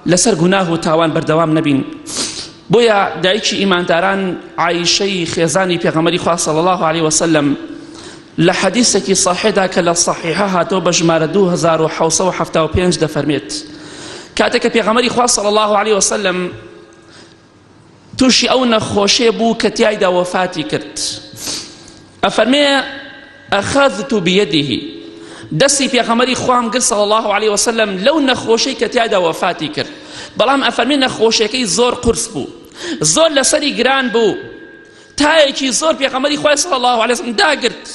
لەسەر گوناه و تاوان بەردەوام نەبین بۆیە دایکی ئیمانداران عایشەی خێزانی پێغەمبەری خوا صلی الله علیه وسلم لە حەدیسێکی صحیحدا کە لە صحیحە هاتەوە بە ژمارە 2775 دەفەرمێت کاتێک کە پێغەمبەری خوا صلی الله علیه وسلم تووشی ئەو نەخۆشیە بوو کە تیایدا وەفاتی کرد ئەفەرمێ ئەخەذت بیەدیه دەستی پێغەمبەری خوام گرت صلی الله علیه وسلم لەو نەخۆشی کە تیایدا وەفاتی کرد بەڵام ئەفەرمێ نەخۆشیەکەی زۆر قورس بوو زۆر لەسەری گران بوو تایەکی زۆر پێغەمبەری خوای صلی الله علیه وسلم داگرت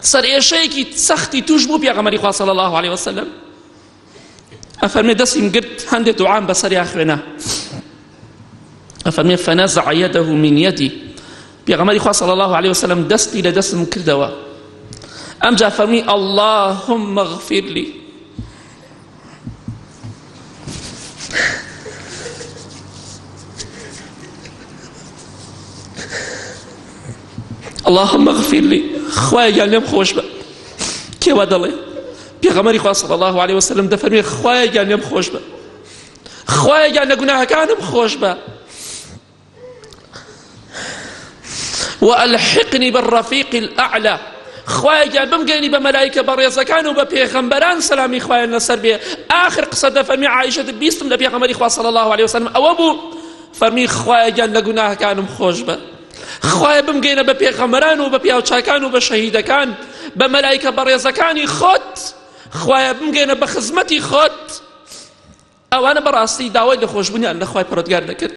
سەرئێشەیەکی سەختی توش بوو پێغەمبەری خوا صلی الله علیه وسلم ئەفەرمێ دەستیم گرت هەندێک دوعام بەسەریا خوێنا ئەفەرمێ فنزع يده من يدي پێغەمبەری خوا صلی الله علیه وسلم دەستی لە دەستم کردەوە ئەمجا فەرمی اللهم اغفر لي اللهم اغفر لي خوایە گیان لێم خۆش بە کێ وا دەڵێ پێغەمبەری خوا صلی الله علیه وسلم دەفەرمێ خوایە گیان لێم خۆش بە خوایە گیان لە گوناهەکانم خۆش بە وألحقني بالرفيق الأعلى خوایە گیان بمگەێنی بە مەلایکە بەڕێزەکان و بە پێغەمبەران سەلامی خوایان لەسەر بێ ئاخر قسە دەفەرمی عایشە بیستم لە پێغەمبەری خوا صلی الله علیه وسلم ئەوە بوو فەرمی خوایە گیان لە گوناهەکانم خۆش بە خوایە بمگەینە بە پێغەمبەران و بە پیاوچاکان و بە شەهیدەکان بە مەلایکە بەڕێزەکانی خۆت خوایە بمگەینە بە خزمەتی خۆت ئەوانە بەڕاستی داوای لەخۆشبوونیان لە خوای پەروەردگار دەکرد.